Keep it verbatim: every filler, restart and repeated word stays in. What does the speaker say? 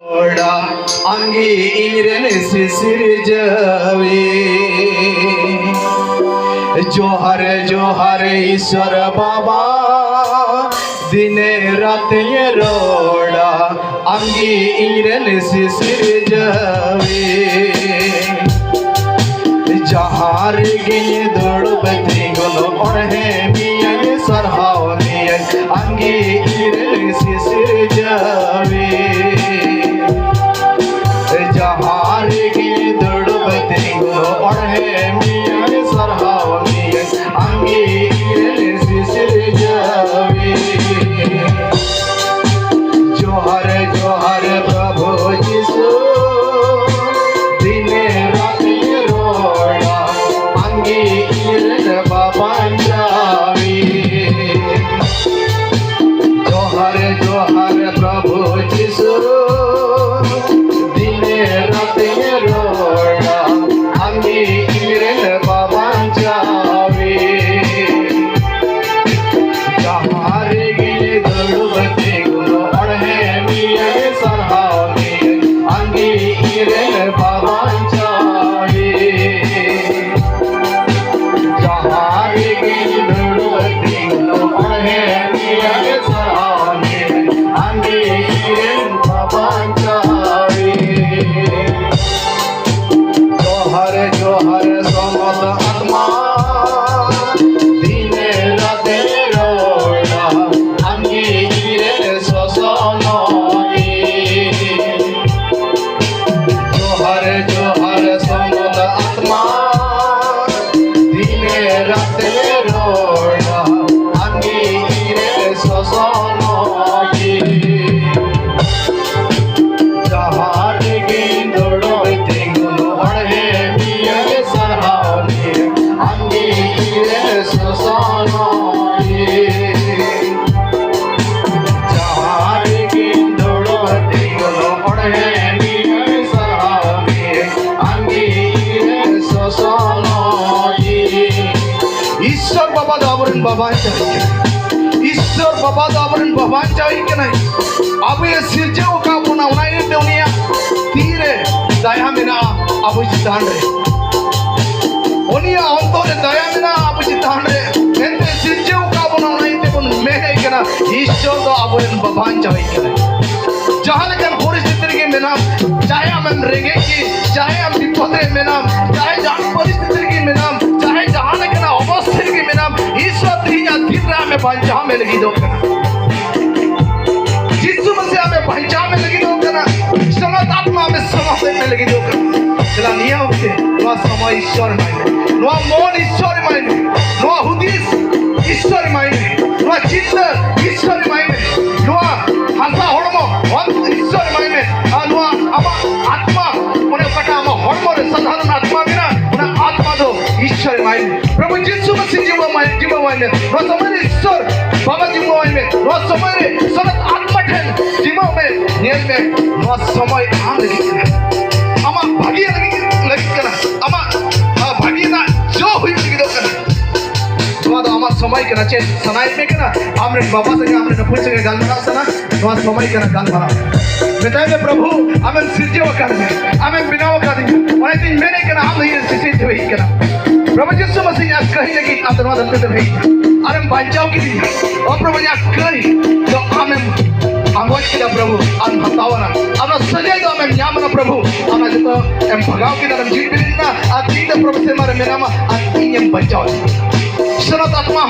ᱨᱚᱲᱟ ᱟᱢᱜᱮ ᱤᱧ ᱨᱮᱱ ᱥᱤᱥᱤᱨᱡᱟᱹᱣᱤ᱾ ᱡᱚᱦᱟᱨ ᱡᱚᱦᱟᱨ ᱤᱥᱥᱚᱨ ᱵᱟᱵᱟ, ᱫᱤᱱᱮ ᱨᱟᱛᱮᱧ ᱨᱚᱲᱟ ᱟᱢᱜᱮ ᱤᱧ ᱨᱮᱱ ᱥᱤᱥᱤᱨᱡᱟᱹᱣᱤ᱾ ᱡᱟᱦᱟᱸ ᱨᱮᱜᱮᱧ ᱫᱩᱲᱩᱵ ᱛᱤᱸᱜᱩᱱ ᱚᱬᱦᱮ ᱢᱤᱭᱟᱹᱧ ᱥᱟᱨᱦᱟᱣ ᱢᱤᱭᱟᱹᱧ ᱟᱢᱜᱮ ᱤᱧ ᱨᱮᱱ ᱥᱤᱥᱤᱨᱡᱟᱹᱣᱤ᱾ ᱡᱟᱦᱟᱸ ᱨᱮᱜᱮᱧ ᱫᱩᱲᱩᱵ ᱛᱤᱸᱜᱩᱱ ᱚᱬᱦᱮ ᱢᱤᱭᱟᱹᱧ ᱥᱟᱨᱦᱟᱣ ᱢᱤᱭᱟᱹᱧ ᱟᱢᱜᱮ ᱤᱧ ᱨᱮᱱ ᱥᱤᱥᱤᱨᱡᱟᱹᱣᱤ᱾ ᱡᱚᱦᱟᱨ ᱡᱚᱦᱟᱨ ᱯᱨᱚᱵᱷᱩ ᱡᱤᱥᱩ, ᱫᱤᱱᱮ ᱨᱟᱛᱮ ᱨᱚᱲᱟ ᱟᱢᱜᱮ ᱤᱧ ᱨᱮᱱ ᱵᱟᱵᱟᱧᱡᱟᱣᱤ᱾ ᱡᱚᱦᱟᱨ ᱡᱚᱦᱟᱨ ᱯᱨᱚᱵᱷᱩ ᱡᱤᱥᱩ, ᱫᱤᱱᱮ ᱨᱟᱛᱮ ᱨᱚᱲᱟ ᱟᱢᱜᱮ ᱤᱧ ᱨᱮᱱ ᱵᱟᱵᱟᱧᱡᱟᱣᱤ᱾ ᱡᱟᱦᱟᱸ ᱨᱮᱜᱮ ᱫᱩᱲᱩᱵ ᱛᱤᱸᱜᱩᱱ ᱚᱬᱦᱮ ᱢᱤᱭᱟᱹᱧ ᱥᱟᱨᱦᱟᱣ ᱢᱤᱭᱟᱹᱧ ᱟᱢᱜᱮ ᱤᱧ ᱨᱮᱱ ᱵᱟᱵᱟᱧᱡᱟᱣᱤ᱾ ᱡᱟᱦᱟᱸ ᱨᱮᱜᱮᱧ ᱫᱩᱲᱩᱵ ᱛᱤᱸᱜᱩᱱ ᱚᱬᱦᱮ ᱢᱤᱭᱟᱹᱧ ᱥᱟᱨᱦᱟᱣ ᱢᱤᱭᱟᱹᱧ ᱟᱢᱜᱮ ᱤᱧ ᱨᱮᱱ ᱵᱟᱵᱟᱧᱡᱟᱣᱤ᱾ ᱡᱚᱦᱟᱨ ᱡᱚᱦᱟᱨ ᱥᱚᱢᱚᱛ ᱟᱛᱢᱟ, ᱫᱤᱱᱮ ᱨᱟᱛᱮ ᱨᱚᱲᱟ ᱟᱢᱜᱮ ᱤᱧ ᱨᱮᱱ ᱥᱚᱥᱚᱱᱚᱭᱤ᱾ ᱡᱚᱦᱟᱨ ᱡᱚᱦᱟᱨ ᱥᱚᱢᱚᱛ ᱟᱛᱢᱟ, ᱫᱤᱱᱮ ᱨᱟᱛᱮ ᱨᱚᱲᱟ ᱟᱢᱜᱮ ᱤᱧ ᱨᱮᱱ ᱥᱚᱥᱚᱱᱚᱭᱤ᱾ ᱡᱟᱦᱟᱸ ᱨᱮᱜᱮᱧ ᱫᱩᱲᱩᱵ ᱛᱤᱸᱜᱩᱱ ᱚᱬᱦᱮ ᱢᱤᱭᱟᱹᱧ ᱥᱟᱨᱦᱟᱣ ᱢᱤᱭᱟᱹᱧ ᱟᱢᱜᱮ ᱤᱧ ᱨᱮᱱ ᱥᱚᱥᱚᱱᱚᱭᱤ᱾ ᱡᱟᱦᱟᱸ ᱨᱮᱜᱮᱧ ᱫᱩᱲᱩᱵ ᱛᱤᱸᱜᱩᱱ ᱚᱬᱦᱮ ᱢᱤᱭᱟᱹᱧ ᱥᱟᱨᱦᱟᱣ ᱢᱤᱭᱟᱹᱧ ᱟᱢᱜᱮ ᱤᱧ ᱨᱮᱱ ᱥᱚᱥᱚᱱᱚᱭᱤ᱾ ᱤᱥᱥᱚᱨ ᱵᱟᱵᱟ ᱫᱚ ᱟᱵᱚᱨᱮᱱ ᱵᱟᱵᱟᱧᱡᱟᱣᱤᱡ ᱠᱟᱱᱟᱭ᱾ ᱤᱥᱥᱚᱨ ᱵᱟᱵᱟ ᱫᱚ ᱟᱵᱚᱨᱮᱱ ᱵᱟᱵᱟᱧᱡᱟᱣᱤᱡ ᱠᱟᱱᱟᱭ᱾ ᱟᱵᱚᱭ ᱥᱤᱨᱡᱟᱹᱣ ᱟᱠᱟᱫ ᱵᱚᱱᱟ, ᱚᱱᱟ ᱤᱭᱟᱹᱛᱮ ᱟᱵᱚ ᱪᱮᱛᱟᱱ ᱨᱮ, ᱩᱱᱤᱭᱟᱜ ᱚᱱᱛᱚᱨ ᱨᱮ ᱫᱟᱭᱟ ᱢᱮᱱᱟᱜᱼᱟ ᱟᱵᱚ ᱪᱮᱛᱟᱱ ᱨᱮ᱾ ᱮᱱᱛᱮ ᱥᱤᱨᱡᱟᱹᱣ ᱟᱠᱟᱫ ᱵᱚᱱᱟ, ᱚᱱᱟ ᱤᱭᱟᱹᱛᱮ ᱵᱚᱱ ᱢᱮᱱᱮᱫ ᱠᱟᱱᱟ, ᱤᱥᱥᱚᱨ ᱫᱚ ᱟᱵᱚᱨᱮᱱ ᱵᱟᱵᱟᱧᱪᱟᱣᱤᱡ ᱠᱟᱱᱟᱭ᱾ ᱡᱟᱦᱟᱸ ᱞᱮᱠᱟᱱ ᱯᱚᱨᱤᱥᱛᱷᱤᱛᱤ ᱨᱮᱜᱮ ᱢᱮᱱᱟᱢ, ᱪᱟᱦᱮ ᱟᱢᱮᱢ ᱨᱮᱸᱜᱮᱡ ᱜᱮ, ᱪᱟᱦᱮ ᱟᱢ ᱵᱤᱯᱚᱫ ᱨᱮ ᱢᱮᱱᱟᱢ, ᱪᱟᱦᱮ ᱡᱟᱦᱟᱱ ᱯᱚᱨᱤᱥᱛᱷᱤᱛᱤ ᱨᱮᱜᱮ ᱢᱮᱱᱟᱢ, ᱪᱟᱦᱮ ᱡᱟᱦᱟᱸ ᱞᱮᱠᱟᱱᱟᱜ ᱚᱵᱚᱥᱛᱷᱟ ᱨᱮᱜᱮ ᱢᱮᱱᱟᱢ, ᱤᱥᱥᱚᱨ ᱛᱮᱦᱮᱧᱟᱜ ᱫᱤᱱ ᱨᱮ ᱟᱢᱮ ᱵᱟᱧᱪᱟᱣ ᱢᱮ ᱞᱟᱹᱜᱤᱫᱚᱜ ᱠᱟᱱᱟ᱾ ᱡᱤᱥᱩ ᱢᱟᱥᱤ ᱟᱢᱮ ᱵᱟᱧᱪᱟᱣ ᱢᱮ ᱞᱟᱹᱜᱤᱫᱚᱜ ᱠᱟᱱᱟ᱾ ᱥᱚᱱᱚᱛ ᱟᱛᱢᱟ ᱟᱢᱮ ᱥᱚᱢᱟᱥᱮ ᱢᱮ ᱞᱟᱹᱜᱤᱫᱚᱜ ᱠᱟᱱᱟ᱾ ᱪᱮᱞᱟ, ᱱᱤᱭᱟᱹ ᱚᱠᱛᱮ ᱱᱚᱣᱟ ᱥᱚᱢᱚᱭ ᱤᱥᱥᱚᱨ ᱮᱢᱟᱭ ᱢᱮ, ᱱᱚᱣᱟ ᱢᱚᱱ ᱤᱥᱥᱚᱨ ᱮᱢᱟᱭ ᱢᱮ, ᱱᱚᱣᱟ ᱦᱩᱫᱤᱥ ᱤᱥᱥᱚᱨ ᱮᱢᱟᱭ ᱢᱮ, ᱱᱚᱣᱟ ᱪᱤᱱᱛᱟᱹ ᱤᱥᱥᱚᱨ ᱮᱢᱟᱭ ᱢᱮ, ᱱᱚᱣᱟ ᱦᱟᱥᱟ ᱦᱚᱲᱢᱚ ᱚᱱ ᱤᱥᱥᱚᱨ ᱮᱢᱟᱭ ᱢᱮ, ᱟᱨ ᱱᱚᱣᱟ ᱟᱢᱟᱜ ᱟᱛᱢᱟ, ᱚᱱᱮ ᱚᱠᱟᱴᱟᱜ ᱟᱢᱟᱜ ᱦᱚᱲᱢᱚ ᱨᱮ ᱥᱟᱫᱷᱟᱨᱚᱱ ᱟᱛᱢᱟ ᱢᱮᱱᱟᱜᱼᱟ, ᱚᱱᱟ ᱟᱛᱢᱟ ᱫᱚ ᱤᱥᱥᱚᱨ ᱮᱢᱟᱭ ᱢᱮ᱾ ᱯᱨᱚᱵᱷᱩ ᱡᱤᱥᱩ ᱢᱟᱥᱤ ᱡᱤᱢᱟᱹᱣᱟᱭ, ᱡᱤᱢᱟᱹᱣᱟᱭ ᱢᱮ᱾ ᱱᱚᱣᱟ ᱥᱚᱢᱚᱭ ᱨᱮ ᱤᱥᱥᱚᱨ ᱵᱟᱵᱟ ᱡᱤᱢᱟᱹᱣᱟᱭ ᱢᱮ᱾ ᱱᱚᱣᱟ ᱥᱚᱢᱚᱭ ᱨᱮ ᱥᱚᱱᱚᱛ ᱟᱛᱢᱟ ᱴᱷᱮᱱ ᱡᱤᱢᱟᱹᱣ ᱢᱮ᱾ ᱧᱮᱞ ᱢᱮ, ᱱᱚᱣᱟ ᱥᱚᱢᱚᱭ ᱟᱢ ᱞᱟᱹᱜᱤᱫ ᱠᱟᱱᱟ, ᱟᱢᱟᱜ ᱵᱷᱟᱹᱜᱤ ᱞᱟᱹᱜᱤᱫ, ᱞᱟᱹᱜᱤᱫ ᱠᱟᱱᱟ, ᱟᱢᱟᱜ, ᱟ, ᱵᱷᱟᱹᱜᱤ ᱨᱮᱱᱟᱜ ᱡᱚ ᱦᱩᱭᱩᱜ ᱞᱟᱹᱜᱤᱫᱚᱜ ᱠᱟᱱᱟ᱾ ᱱᱚᱣᱟ ᱫᱚ ᱟᱢᱟᱜ ᱥᱚᱢᱚᱭ ᱠᱟᱱᱟ᱾ ᱪᱮᱫ ᱥᱟᱱᱟᱭᱮᱫ ᱢᱮ ᱠᱟᱱᱟ? ᱟᱢᱨᱮᱱ ᱵᱟᱵᱟ ᱥᱚᱸᱜᱮ, ᱟᱢᱨᱮᱱ ᱟᱹᱯᱩ ᱥᱚᱸᱜᱮ ᱜᱟᱞᱢᱟᱨᱟᱣ ᱥᱟᱱᱟ? ᱱᱚᱣᱟ ᱥᱚᱢᱚᱭ ᱠᱟᱱᱟ ᱜᱟᱞᱢᱟᱨᱟᱣ᱾ ᱢᱮᱛᱟᱭ ᱢᱮ, "ᱯᱨᱚᱵᱷᱩ, ᱟᱢᱮᱢ ᱥᱤᱨᱡᱟᱹᱣ ᱟᱠᱟᱫᱤᱧᱟ, ᱟᱢᱮᱢ ᱵᱮᱱᱟᱣ ᱟᱠᱟᱫᱤᱧᱟ, ᱚᱱᱟᱛᱤᱧ ᱢᱮᱱᱮᱫ ᱠᱟᱱᱟ, ᱟᱢ ᱫᱚ ᱤᱧ ᱨᱮᱱ ᱥᱤᱥᱤᱨ ᱫᱚ ᱦᱮᱡ ᱠᱟᱱᱟ᱾ ᱯᱨᱚᱵᱷᱩ ᱡᱤᱥᱩ ᱢᱟᱥᱤ, ᱤᱧ ᱟᱥᱠᱟᱹᱦᱤ ᱞᱟᱹᱜᱤᱫ ᱟᱢ ᱫᱚ ᱱᱚᱣᱟ ᱫᱷᱟᱹᱨᱛᱤ ᱫᱚᱢ ᱦᱮᱡ ᱠᱟᱱᱟ, ᱟᱨᱮᱢ ᱵᱟᱧᱪᱟᱣ ᱠᱤᱫᱤᱧᱟ᱾ ᱚ ᱯᱨᱚᱵᱷᱩ, ᱤᱧ ᱟᱥᱠᱟᱹᱦᱤ ᱫᱚ ᱟᱢᱮᱢ ᱟᱸᱜᱚᱪ ᱠᱮᱫᱟ ᱯᱨᱚᱵᱷᱩ, ᱟᱢ ᱦᱟᱛᱟᱣ ᱟᱱᱟ, ᱟᱢ ᱱᱚᱣᱟ ᱥᱟᱹᱡᱟᱹᱭ ᱫᱚ ᱟᱢᱮᱢ ᱧᱟᱢ ᱟᱱᱟ ᱯᱨᱚᱵᱷᱩ, ᱟᱢ ᱡᱚᱛᱚ ᱮᱢ ᱵᱷᱟᱜᱟᱣ ᱠᱮᱫᱟ, ᱟᱢ ᱡᱤᱣᱤ ᱵᱤᱞᱤ ᱞᱮᱱᱟ, ᱟᱨ ᱛᱤᱦᱤᱧ ᱫᱚ ᱯᱨᱚᱵᱷᱩ ᱥᱮᱨᱢᱟ ᱨᱮ ᱢᱮᱱᱟᱢᱟ, ᱟᱨ ᱤᱧᱮᱢ ᱵᱟᱧᱪᱟᱣ ᱠᱮᱫᱟ᱾" ᱥᱚᱱᱚᱛ ᱟᱛᱢᱟ,